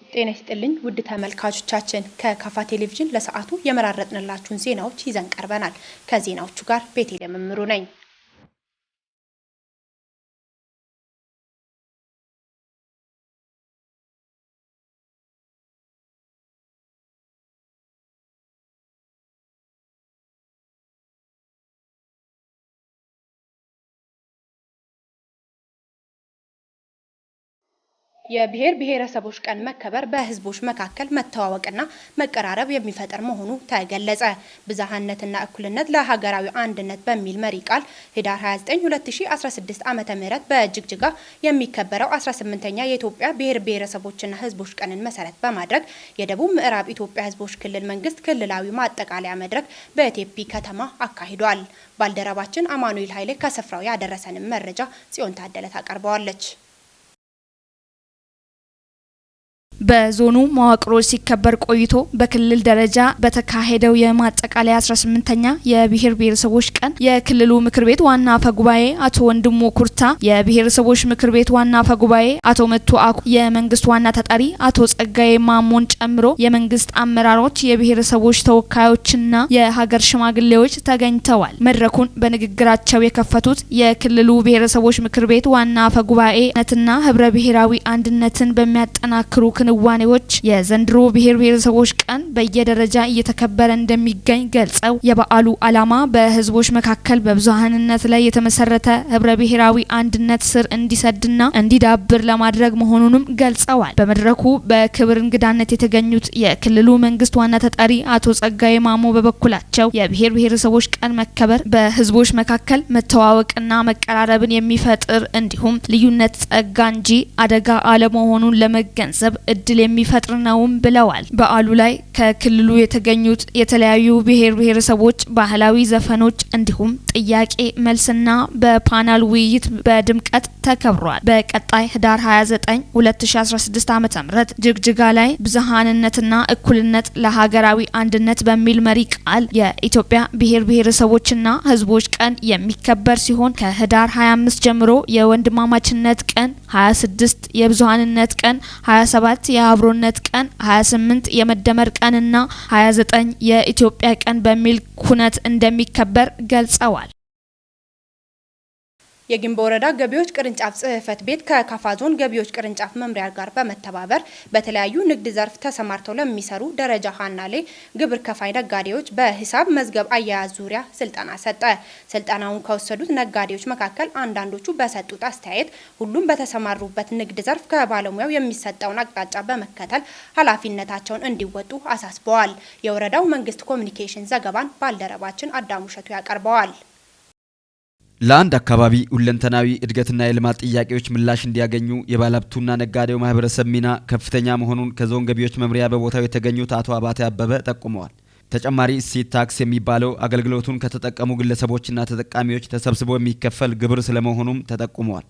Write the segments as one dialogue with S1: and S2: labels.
S1: ጤና ይስጥልኝ ውድ ተመልካቾቻችን፣ ከካፋ ቴሌቪዥን ለሰዓቱ የመራረጥንላችሁን ዜናዎች ይዘን ቀርበናል። ከዜናዎቹ ጋር ቤቴ መምሩ ነኝ። የብሔር ብሔረሰቦች ቀን መከበር በሕዝቦች መካከል መተዋወቅና መቀራረብ የሚፈጥር መሆኑ ተገለጸ። ብዝሃነትና እኩልነት ለሀገራዊ አንድነት በሚል መሪ ቃል ህዳር 29 2016 ዓ.ም በጅግጅጋ የሚከበረው 18ኛ የኢትዮጵያ ብሔር ብሔረሰቦችና ሕዝቦች ቀንን መሰረት በማድረግ የደቡብ ምዕራብ ኢትዮጵያ ሕዝቦች ክልል መንግስት ክልላዊ ማጠቃለያ መድረክ በቴፒ ከተማ አካሂዷል። ባልደረባችን አማኑኤል ኃይሌ ከስፍራው ያደረሰንን መረጃ ጽዮን ታደለ ታቀርበዋለች።
S2: በዞኑ መዋቅሮች ሲከበር ቆይቶ በክልል ደረጃ በተካሄደው የማጠቃለያ 18ኛ የብሔር ብሔረሰቦች ቀን የክልሉ ምክር ቤት ዋና አፈ ጉባኤ አቶ ወንድሙ ኩርታ፣ የብሔረሰቦች ምክር ቤት ዋና አፈ ጉባኤ አቶ መቱ አኩ፣ የመንግስት ዋና ተጠሪ አቶ ጸጋዬ ማሞን ጨምሮ የመንግስት አመራሮች፣ የብሔረሰቦች ተወካዮችና የሀገር ሽማግሌዎች ተገኝተዋል። መድረኩን በንግግራቸው የከፈቱት የክልሉ ብሔረሰቦች ምክር ቤት ዋና አፈ ጉባኤ ነትና ህብረ ብሔራዊ አንድነትን በሚያጠናክሩ ክንዋኔዎች የዘንድሮ ብሔር ብሔረሰቦች ቀን በየደረጃ እየተከበረ እንደሚገኝ ገልጸው የበዓሉ ዓላማ በህዝቦች መካከል በብዙሃንነት ላይ የተመሰረተ ህብረ ብሔራዊ አንድነት ስር እንዲሰድና እንዲዳብር ለማድረግ መሆኑንም ገልጸዋል። በመድረኩ በክብር እንግዳነት የተገኙት የክልሉ መንግስት ዋና ተጠሪ አቶ ጸጋዬ ማሞ በበኩላቸው የብሔር ብሔረሰቦች ቀን መከበር በህዝቦች መካከል መተዋወቅና መቀራረብን የሚፈጥር እንዲሁም ልዩነት ጸጋ እንጂ አደጋ አለመሆኑን ለመገንዘብ እድል የሚፈጥር ነውም ብለዋል። በዓሉ ላይ ከክልሉ የተገኙት የተለያዩ ብሔር ብሔረሰቦች ባህላዊ ዘፈኖች እንዲሁም ጥያቄ መልስና በፓናል ውይይት በድምቀት ተከብሯል። በቀጣይ ህዳር 29 2016 ዓ.ም ጅግጅጋ ላይ ብዝሃንነትና እኩልነት ለሀገራዊ አንድነት በሚል መሪ ቃል የኢትዮጵያ ብሔር ብሔረሰቦችና ህዝቦች ቀን የሚከበር ሲሆን ከህዳር 25 ጀምሮ የወንድማማችነት ቀን፣ 26 የብዙሃንነት ቀን፣ 27 የአብሮነት ቀን፣ 28 የመደመር ቀንና 29 የኢትዮጵያ ቀን በሚል ኩነት እንደሚከበር ገልጸዋል።
S1: የጊምቦ ወረዳ ገቢዎች ቅርንጫፍ ጽህፈት ቤት ከካፋ ዞን ገቢዎች ቅርንጫፍ መምሪያ ጋር በመተባበር በተለያዩ ንግድ ዘርፍ ተሰማርተው ለሚሰሩ ደረጃ ሀና ላይ ግብር ከፋይ ነጋዴዎች በሂሳብ መዝገብ አያያዝ ዙሪያ ስልጠና ሰጠ። ስልጠናውን ከወሰዱት ነጋዴዎች መካከል አንዳንዶቹ በሰጡት አስተያየት ሁሉም በተሰማሩበት ንግድ ዘርፍ ከባለሙያው የሚሰጠውን አቅጣጫ በመከተል ኃላፊነታቸውን እንዲወጡ አሳስበዋል። የወረዳው መንግስት ኮሚኒኬሽን ዘገባን ባልደረባችን አዳሙ ሸቱ ያቀርበዋል።
S3: ለአንድ አካባቢ ሁለንተናዊ እድገትና የልማት ጥያቄዎች ምላሽ እንዲያገኙ የባለሀብቱና ነጋዴው ማህበረሰብ ሚና ከፍተኛ መሆኑን ከዞን ገቢዎች መምሪያ በቦታው የተገኙት አቶ አባተ አበበ ጠቁመዋል። ተጨማሪ እሴት ታክስ የሚባለው አገልግሎቱን ከተጠቀሙ ግለሰቦችና ተጠቃሚዎች ተሰብስቦ የሚከፈል ግብር ስለመሆኑም ተጠቁመዋል።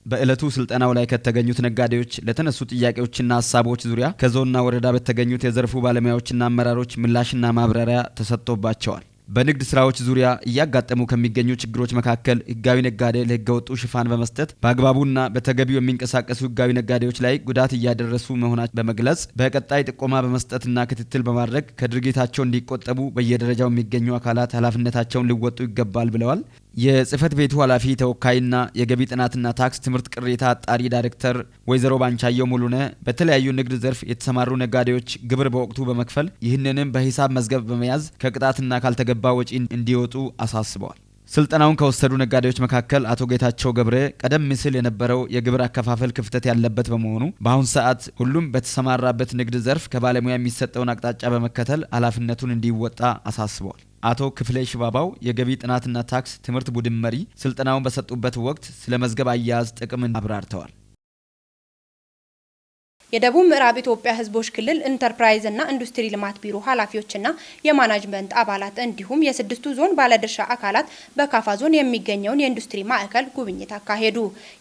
S3: በዕለቱ ስልጠናው ላይ ከተገኙት ነጋዴዎች ለተነሱ ጥያቄዎችና ሀሳቦች ዙሪያ ከዞንና ወረዳ በተገኙት የዘርፉ ባለሙያዎችና አመራሮች ምላሽና ማብራሪያ ተሰጥቶባቸዋል። በንግድ ስራዎች ዙሪያ እያጋጠሙ ከሚገኙ ችግሮች መካከል ህጋዊ ነጋዴ ለህገወጡ ሽፋን በመስጠት በአግባቡና በተገቢው የሚንቀሳቀሱ ህጋዊ ነጋዴዎች ላይ ጉዳት እያደረሱ መሆናቸው በመግለጽ በቀጣይ ጥቆማ በመስጠትና ክትትል በማድረግ ከድርጊታቸው እንዲቆጠቡ በየደረጃው የሚገኙ አካላት ኃላፊነታቸውን ሊወጡ ይገባል ብለዋል። የጽህፈት ቤቱ ኃላፊ ተወካይና የገቢ ጥናትና ታክስ ትምህርት ቅሬታ አጣሪ ዳይሬክተር ወይዘሮ ባንቻየው ሙሉነ በተለያዩ ንግድ ዘርፍ የተሰማሩ ነጋዴዎች ግብር በወቅቱ በመክፈል ይህንንም በሂሳብ መዝገብ በመያዝ ከቅጣትና ካልተገባ ወጪ እንዲወጡ አሳስበዋል። ስልጠናውን ከወሰዱ ነጋዴዎች መካከል አቶ ጌታቸው ገብረ ቀደም ሲል የነበረው የግብር አከፋፈል ክፍተት ያለበት በመሆኑ በአሁን ሰዓት ሁሉም በተሰማራበት ንግድ ዘርፍ ከባለሙያ የሚሰጠውን አቅጣጫ በመከተል ኃላፊነቱን እንዲወጣ አሳስበዋል። አቶ ክፍሌ ሽባባው የገቢ ጥናትና ታክስ ትምህርት ቡድን መሪ ስልጠናውን በሰጡበት ወቅት ስለ መዝገብ አያያዝ ጥቅም አብራርተዋል።
S1: የደቡብ ምዕራብ ኢትዮጵያ ሕዝቦች ክልል ኢንተርፕራይዝ እና ኢንዱስትሪ ልማት ቢሮ ኃላፊዎችና የማናጅመንት አባላት እንዲሁም የስድስቱ ዞን ባለድርሻ አካላት በካፋ ዞን የሚገኘውን የኢንዱስትሪ ማዕከል ጉብኝት አካሄዱ።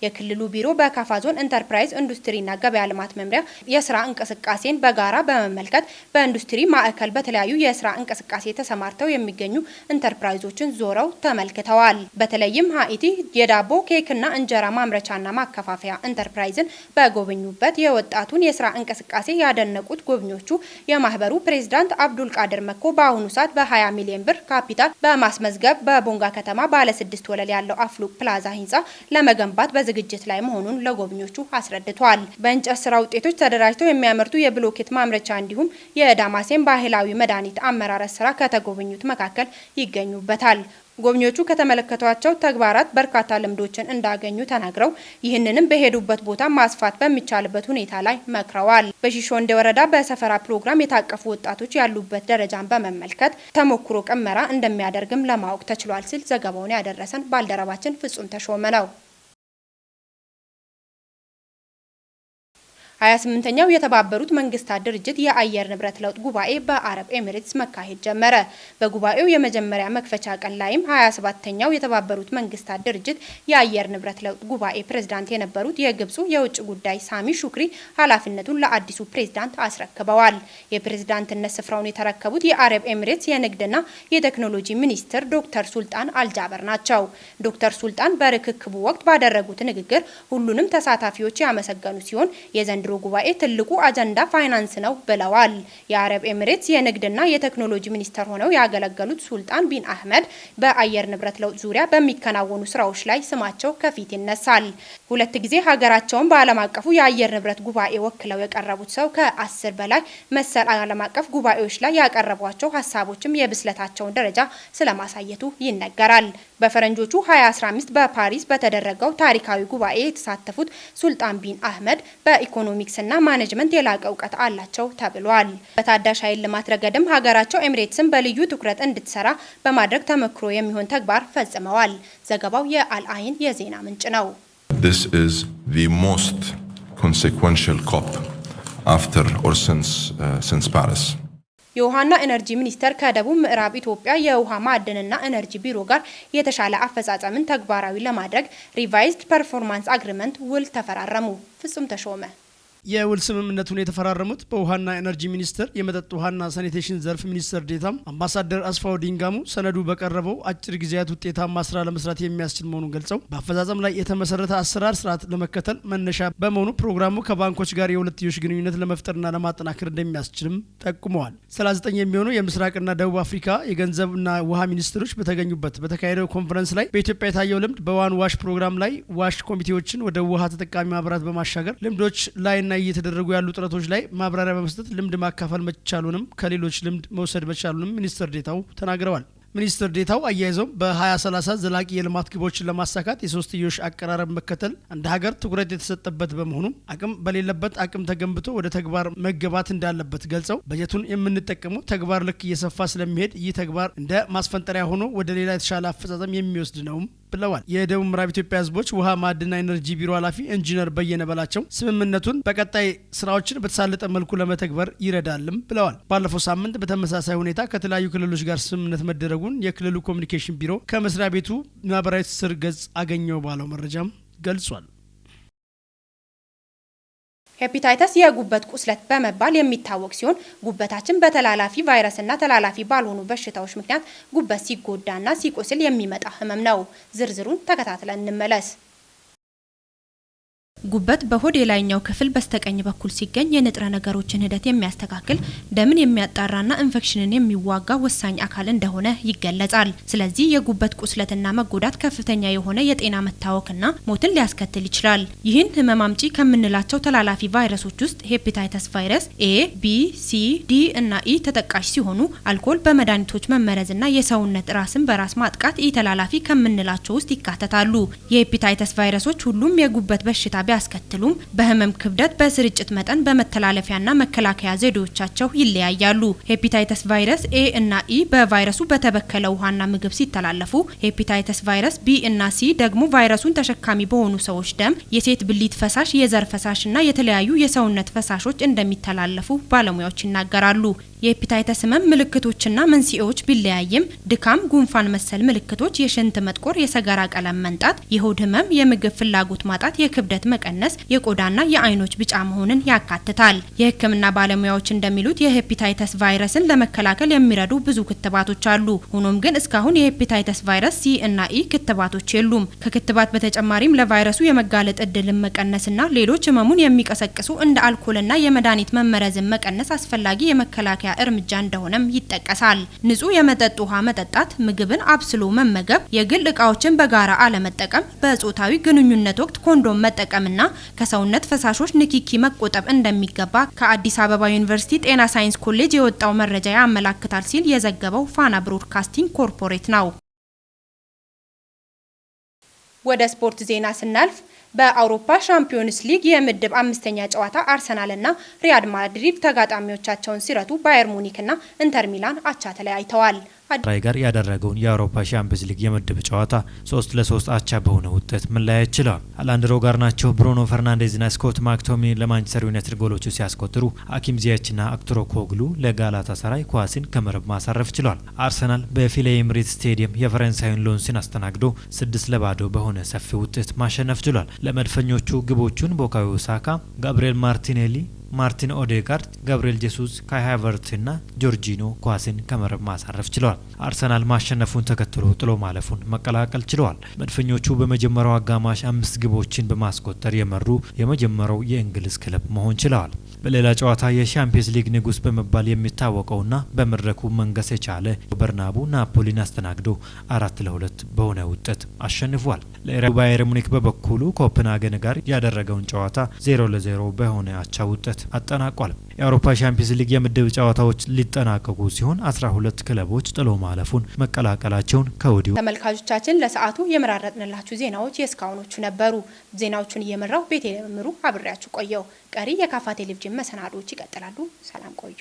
S1: የክልሉ ቢሮ በካፋ ዞን ኢንተርፕራይዝ ኢንዱስትሪና ገበያ ልማት መምሪያ የስራ እንቅስቃሴን በጋራ በመመልከት በኢንዱስትሪ ማዕከል በተለያዩ የስራ እንቅስቃሴ ተሰማርተው የሚገኙ ኢንተርፕራይዞችን ዞረው ተመልክተዋል። በተለይም ሀኢቲ የዳቦ ኬክና እንጀራ ማምረቻና ማከፋፈያ ኢንተርፕራይዝን በጎበኙበት የወጣቱን የማህበሩን የስራ እንቅስቃሴ ያደነቁት ጎብኚዎቹ የማህበሩ ፕሬዝዳንት አብዱል ቃድር መኮ በአሁኑ ሰዓት በ20 ሚሊዮን ብር ካፒታል በማስመዝገብ በቦንጋ ከተማ ባለ 6 ወለል ያለው አፍሉቅ ፕላዛ ህንፃ ለመገንባት በዝግጅት ላይ መሆኑን ለጎብኚዎቹ አስረድቷል። በእንጨት ስራ ውጤቶች ተደራጅተው የሚያመርቱ የብሎኬት ማምረቻ እንዲሁም የዳማሴን ባህላዊ መድኃኒት አመራረት ስራ ከተጎበኙት መካከል ይገኙበታል። ጎብኚዎቹ ከተመለከቷቸው ተግባራት በርካታ ልምዶችን እንዳገኙ ተናግረው ይህንንም በሄዱበት ቦታ ማስፋት በሚቻልበት ሁኔታ ላይ መክረዋል። በሺሾንዴ ወረዳ በሰፈራ ፕሮግራም የታቀፉ ወጣቶች ያሉበት ደረጃን በመመልከት ተሞክሮ ቅመራ እንደሚያደርግም ለማወቅ ተችሏል ሲል ዘገባውን ያደረሰን ባልደረባችን ፍጹም ተሾመ ነው። 28ኛው የተባበሩት መንግስታት ድርጅት የአየር ንብረት ለውጥ ጉባኤ በአረብ ኤሚሬትስ መካሄድ ጀመረ። በጉባኤው የመጀመሪያ መክፈቻ ቀን ላይም 27ኛው የተባበሩት መንግስታት ድርጅት የአየር ንብረት ለውጥ ጉባኤ ፕሬዝዳንት የነበሩት የግብፁ የውጭ ጉዳይ ሳሚ ሹክሪ ኃላፊነቱን ለአዲሱ ፕሬዝዳንት አስረክበዋል። የፕሬዝዳንትነት ስፍራውን የተረከቡት የአረብ ኤሚሬትስ የንግድና የቴክኖሎጂ ሚኒስትር ዶክተር ሱልጣን አልጃበር ናቸው። ዶክተር ሱልጣን በርክክቡ ወቅት ባደረጉት ንግግር ሁሉንም ተሳታፊዎች ያመሰገኑ ሲሆን የዘንድሮ ጉባኤ ትልቁ አጀንዳ ፋይናንስ ነው ብለዋል። የአረብ ኤሚሬትስ የንግድና የቴክኖሎጂ ሚኒስትር ሆነው ያገለገሉት ሱልጣን ቢን አህመድ በአየር ንብረት ለውጥ ዙሪያ በሚከናወኑ ስራዎች ላይ ስማቸው ከፊት ይነሳል። ሁለት ጊዜ ሀገራቸውን በዓለም አቀፉ የአየር ንብረት ጉባኤ ወክለው የቀረቡት ሰው ከ10 በላይ መሰል ዓለም አቀፍ ጉባኤዎች ላይ ያቀረቧቸው ሀሳቦችም የብስለታቸውን ደረጃ ስለማሳየቱ ይነገራል። በፈረንጆቹ 2015 በፓሪስ በተደረገው ታሪካዊ ጉባኤ የተሳተፉት ሱልጣን ቢን አህመድ በኢኮኖሚክስ እና ማኔጅመንት የላቀ እውቀት አላቸው ተብሏል። በታዳሽ ኃይል ልማት ረገድም ሀገራቸው ኤሚሬትስን በልዩ ትኩረት እንድትሰራ በማድረግ ተሞክሮ የሚሆን ተግባር ፈጽመዋል። ዘገባው የአልአይን የዜና ምንጭ ነው።
S4: This is the most consequential COP after or since Paris.
S1: የውሃና ኤነርጂ ሚኒስቴር ከደቡብ ምዕራብ ኢትዮጵያ የውሃ ማዕድንና ኤነርጂ ቢሮ ጋር የተሻለ አፈጻጸምን ተግባራዊ ለማድረግ revised performance agreement ውል ተፈራረሙ። ፍጹም ተሾመ።
S5: የውል ስምምነቱን የተፈራረሙት በውሃና ኤነርጂ ሚኒስቴር የመጠጥ ውሃና ሳኒቴሽን ዘርፍ ሚኒስትር ዴኤታ አምባሳደር አስፋው ዲንጋሙ ሰነዱ በቀረበው አጭር ጊዜያት ውጤታማ ስራ ለመስራት የሚያስችል መሆኑን ገልጸው በአፈጻጸም ላይ የተመሰረተ አሰራር ስርዓት ለመከተል መነሻ በመሆኑ ፕሮግራሙ ከባንኮች ጋር የሁለትዮሽ ግንኙነት ለመፍጠርና ለማጠናከር እንደሚያስችልም ጠቁመዋል። 39 የሚሆኑ የምስራቅና ደቡብ አፍሪካ የገንዘብና ውሃ ሚኒስትሮች በተገኙበት በተካሄደው ኮንፈረንስ ላይ በኢትዮጵያ የታየው ልምድ በ One WASH ፕሮግራም ላይ WASH ኮሚቴዎችን ወደ ውሃ ተጠቃሚ ማህበራት በማሻገር ልምዶች ላይና እየተደረጉ ያሉ ጥረቶች ላይ ማብራሪያ በመስጠት ልምድ ማካፈል መቻሉንም ከሌሎች ልምድ መውሰድ መቻሉንም ሚኒስትር ዴኤታው ተናግረዋል። ሚኒስትር ዴኤታው አያይዘው በ2030 ዘላቂ የልማት ግቦችን ለማሳካት የሶስትዮሽ አቀራረብ መከተል እንደ ሀገር ትኩረት የተሰጠበት በመሆኑ አቅም በሌለበት አቅም ተገንብቶ ወደ ተግባር መገባት እንዳለበት ገልጸው በጀቱን የምንጠቀመው ተግባር ልክ እየሰፋ ስለሚሄድ ይህ ተግባር እንደ ማስፈንጠሪያ ሆኖ ወደ ሌላ የተሻለ አፈጻጸም የሚወስድ ነው ብለዋል። የደቡብ ምዕራብ ኢትዮጵያ ሕዝቦች ውሃ ማዕድንና ኤነርጂ ቢሮ ኃላፊ ኢንጂነር በየነ በላቸው ስምምነቱን በቀጣይ ስራዎችን በተሳለጠ መልኩ ለመተግበር ይረዳልም ብለዋል። ባለፈው ሳምንት በተመሳሳይ ሁኔታ ከተለያዩ ክልሎች ጋር ስምምነት መደረጉን የክልሉ ኮሚኒኬሽን ቢሮ ከመስሪያ ቤቱ ማህበራዊ ትስስር ገጽ አገኘው ባለው መረጃም ገልጿል።
S1: ሄፓታይተስ የጉበት ቁስለት በመባል የሚታወቅ ሲሆን ጉበታችን በተላላፊ ቫይረስና ተላላፊ ባልሆኑ በሽታዎች ምክንያት ጉበት ሲጎዳና ሲቆስል የሚመጣ ህመም ነው። ዝርዝሩን ተከታትለን እንመለስ። ጉበት በሆድ የላይኛው ክፍል በስተቀኝ በኩል ሲገኝ የንጥረ ነገሮችን ሂደት የሚያስተካክል፣ ደምን የሚያጣራና ኢንፌክሽንን የሚዋጋ ወሳኝ አካል እንደሆነ ይገለጻል። ስለዚህ የጉበት ቁስለትና መጎዳት ከፍተኛ የሆነ የጤና መታወክና ሞትን ሊያስከትል ይችላል። ይህን ህመም አምጪ ከምንላቸው ተላላፊ ቫይረሶች ውስጥ ሄፓታይተስ ቫይረስ ኤ፣ ቢ፣ ሲ፣ ዲ እና ኢ ተጠቃሽ ሲሆኑ አልኮል፣ በመድኃኒቶች መመረዝና የሰውነት ራስን በራስ ማጥቃት ኢ ተላላፊ ከምንላቸው ውስጥ ይካተታሉ። የሄፓታይተስ ቫይረሶች ሁሉም የጉበት በሽታ ቢያስከትሉም በህመም ክብደት፣ በስርጭት መጠን፣ በመተላለፊያና መከላከያ ዘዴዎቻቸው ይለያያሉ። ሄፓታይተስ ቫይረስ ኤ እና ኢ በቫይረሱ በተበከለ ውሃና ምግብ ሲተላለፉ፣ ሄፓታይተስ ቫይረስ ቢ እና ሲ ደግሞ ቫይረሱን ተሸካሚ በሆኑ ሰዎች ደም፣ የሴት ብልት ፈሳሽ፣ የዘር ፈሳሽ እና የተለያዩ የሰውነት ፈሳሾች እንደሚተላለፉ ባለሙያዎች ይናገራሉ። የሄፓታይተስ ህመም ምልክቶችና መንስኤዎች ቢለያይም ድካም፣ ጉንፋን መሰል ምልክቶች፣ የሽንት መጥቆር፣ የሰገራ ቀለም መንጣት፣ የሆድ ህመም፣ የምግብ ፍላጎት ማጣት፣ የክብደት መቀነስ፣ የቆዳና የአይኖች ቢጫ መሆንን ያካትታል። የሕክምና ባለሙያዎች እንደሚሉት የሄፓታይተስ ቫይረስን ለመከላከል የሚረዱ ብዙ ክትባቶች አሉ። ሆኖም ግን እስካሁን የሄፓታይተስ ቫይረስ ሲ እና ኢ ክትባቶች የሉም። ከክትባት በተጨማሪም ለቫይረሱ የመጋለጥ እድልን መቀነስና ሌሎች ህመሙን የሚቀሰቅሱ እንደ አልኮልና የመድኃኒት መመረዝን መቀነስ አስፈላጊ የመከላከያ እርምጃ እንደሆነም ይጠቀሳል። ንጹህ የመጠጥ ውሃ መጠጣት፣ ምግብን አብስሎ መመገብ፣ የግል እቃዎችን በጋራ አለመጠቀም፣ በጾታዊ ግንኙነት ወቅት ኮንዶም መጠቀምና ከሰውነት ፈሳሾች ንክኪ መቆጠብ እንደሚገባ ከአዲስ አበባ ዩኒቨርሲቲ ጤና ሳይንስ ኮሌጅ የወጣው መረጃ ያመላክታል ሲል የዘገበው ፋና ብሮድካስቲንግ ኮርፖሬት ነው። ወደ ስፖርት ዜና ስናልፍ በአውሮፓ ሻምፒዮንስ ሊግ የምድብ አምስተኛ ጨዋታ አርሰናልና ሪያል ማድሪድ ተጋጣሚዎቻቸውን ሲረቱ ባየር ሙኒክና ኢንተር ሚላን አቻ ተለያይተዋል።
S6: ራይ ጋር ያደረገውን የአውሮፓ ሻምፒዮንስ ሊግ የምድብ ጨዋታ 3-3 አቻ በሆነ ውጤት መለያየት ችለዋል። አሌሃንድሮ ጋርናቾ፣ ብሩኖ ፈርናንዴዝና ስኮት ማክቶሚኒ ለማንቸስተር ዩናይትድ ጎሎቹ ሲያስቆጥሩ ሀኪም ዚያችና አክቱርኮግሉ ለጋላታሳራይ ኳስን ከመረብ ማሳረፍ ችለዋል። አርሰናል በፍላይ ኤምሬትስ ስቴዲየም የፈረንሳዩን ሎንስን አስተናግዶ 6-0 በሆነ ሰፊ ውጤት ማሸነፍ ችሏል። ለመድፈኞቹ ግቦቹን ቡካዮ ሳካ፣ ጋብሪኤል ማርቲኔሊ፣ ማርቲን ኦዴጋርድ፣ ጋብሪኤል ጄሱስ፣ ካይ ሃቨርትዝና ጆርጂኖ ኳስን ከመረብ ማሳረፍ ችለዋል። አርሰናል ማሸነፉን ተከትሎ ጥሎ ማለፉን መቀላቀል ችለዋል። መድፈኞቹ በመጀመሪያው አጋማሽ 5 ግቦችን በማስቆጠር የመሩ የመጀመሪያው የእንግሊዝ ክለብ መሆን ችለዋል። በሌላ ጨዋታ የሻምፒየንስ ሊግ ንጉስ በመባል የሚታወቀውና በመድረኩ መንገስ የቻለ በርናቡ ናፖሊን አስተናግዶ 4-2 በሆነ ውጤት አሸንፏል። ባየር ሙኒክ በበኩሉ ኮፕንሃገን ጋር ያደረገውን ጨዋታ 0-0 በሆነ አቻ ውጤት አጠናቋል። የአውሮፓ ሻምፒየንስ ሊግ የምድብ ጨዋታዎች ሊጠናቀቁ ሲሆን 12 ክለቦች ጥሎ ማለፉን መቀላቀላቸውን ከወዲሁ
S1: ተመልካቾቻችን ለሰዓቱ የመራረጥንላችሁ ዜናዎች የእስካሁኖቹ ነበሩ። ዜናዎቹን እየመራው ቤቴ ምሩ አብሬያችሁ ቆየው። ቀሪ የካፋ ቴሌቪዥን መሰናዶዎች ይቀጥላሉ። ሰላም ቆዩ።